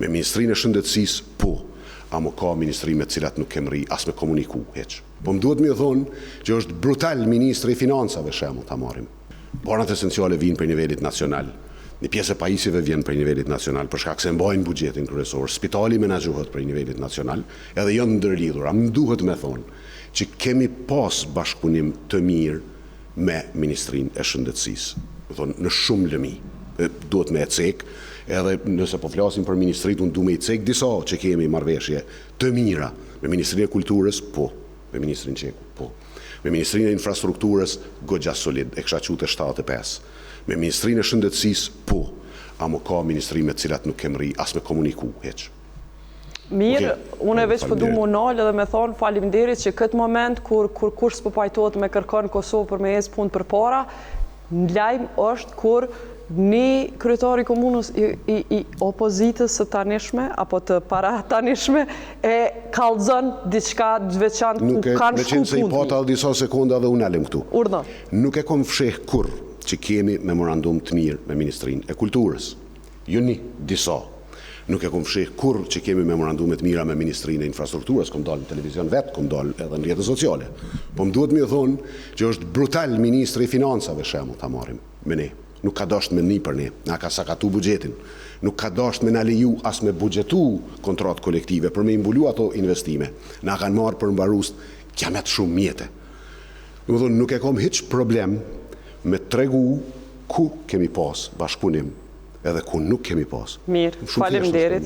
Me Ministrinë e Shëndetësisë, po, amo ka ministri me të cilat nuk kem mrri as me komuniku, hiç. Po më duhet me ju thonë që është brutal Ministri i Financave, shembull ta marrim. Barnat esenciale vijnë prej nivelit nacional. Një pjesë e pajisjeve vjen prej nivelit nacional, për shkak se mbajnë buxhetin kryesor. Spitali menaxhohet prej nivelit nacional, edhe janë ndërlidhura. Më duhet me thonë që kemi pas bashkëpunim të mirë me Ministrinë e Shëndetësisë. Do thonë në shumë lëmi. Duhet me e cek, edhe nëse po flasim për ministritë, unë du me i cek disa që kemi marrëveshje të mira. Me Ministrinë e Kulturës, po. Me Ministrin Çeku, po. Me Ministrinë e Infrastrukturës, goxha solid, e kisha qu te 75. Me Ministrinë e Shëndetësisë, po. Amo ka ministri me të cilat nuk kem mrri as me komuniku, hiç. Mirë, unë veç po du mu nalë edhe me thonë faleminderit që këtë moment kur kur kush s'po pajtohet me kërkon Kosovë për me ecë punë përpara, në lajm është kur një kryetar i komunës i, i, i opozitës së tanishme apo të para tanishme e kallzon diçka të veçantë ku Nuk e, kanë me shku qenë se i punë. pata edhe disa sekonda dhe unë nalem këtu. Urdhno. Nuk e kom fsheh kurrë që kemi memorandum të mirë me Ministrinë e Kulturës. Jo një, disa. Nuk e kom fsheh kurrë që kemi memorandume të mira me Ministrinë e Infrastrukturës, kom dalë në televizion vetë, kom dalë edhe në rrjetet sociale. Po më duhet me ju thonë që është brutal Ministri i Financave, shembull ta marrim me ne. Nuk ka dasht me ni për ne, na ka sakatu buxhetin. Nuk ka dasht me na leju as me buxhetu kontratë kolektive për me i mbulu ato investime. Na kanë marrë për mbarus kiamet shumë mjete. Do të thonë, nuk e kom hiç problem me tregu ku kemi pas bashkëpunim edhe ku nuk kemi pas. Mirë, Shumë thjesht është. faleminderit.